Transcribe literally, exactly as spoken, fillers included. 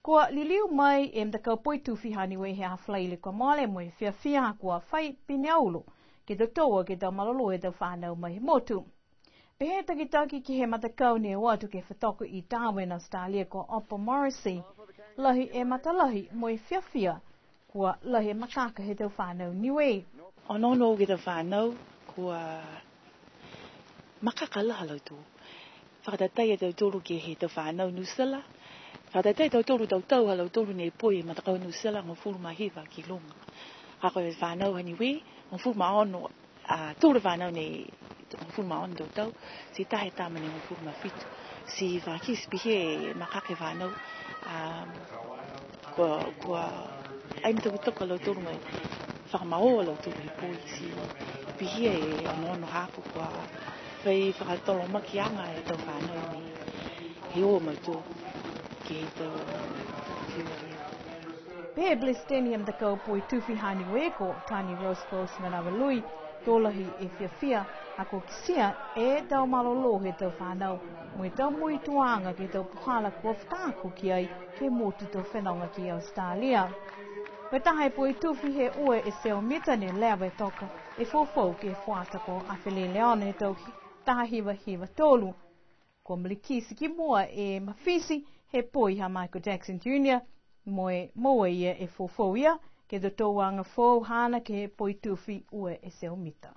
Kua liliu mai e matakau poitufi ha Niue he aho Falaile kua mole mo e fiafia kua fai pine auro ke totou ke he tau malolō he tau fanau mai he motu. Pehē e takitaki ke he matakau ne o atu ke fetoko i Darwin, Australia ko Opa Morrissey, lahi e matalahi mo e fiafia kua lahi e makaka he tau fanau Niue. Onoono ke he tau fanau kua makaka lahi a lautolu. Fakatatai a tautolu ke he tau fanau Niu Sila. Fakatatai a tautolu tau tau ha lautolu ne poi he matakau Niu Sila hogofulu ma hiva ki luga. Ha ko e fanau ha Niue, hogofulu ma ono, a, tolu fanau ne hogofulu ma ono tau tau, ti taha e tama ne hogofulu ma fitu. Ti fakakite pihia e makaka he fanau, a, kua, kua ai matutaki a lautolu mo e fakamau a lautolu he poi ti pihia e onoono haaku kua fai fakatolomakiaga e tau fanau ne he o mautolu ke he tau fiafia. Pehē e Pelesiteni he matakau poitufi ha Niue ko Tani Rose Grossman Avalui, to lahi e fiafia, ha kua kitia e tau malolō he tau fanau, mo e tau muituaga ke he tau puhala kua fakaako ki ai ke he motu tau fenoga ki Australia. Ko e taha e poitufi he ua e teau mita ne leva e toka e foufou ke he fuata ko Afeleleona he tau hi-, taha hiva hiva tolu. Kua malikiti ki mua e mafiti he poi ha Michael Jackson Junior, mo e moua e ia e foufou ia, ke he totouaga foou haana ke he poitufi ua e teau mita.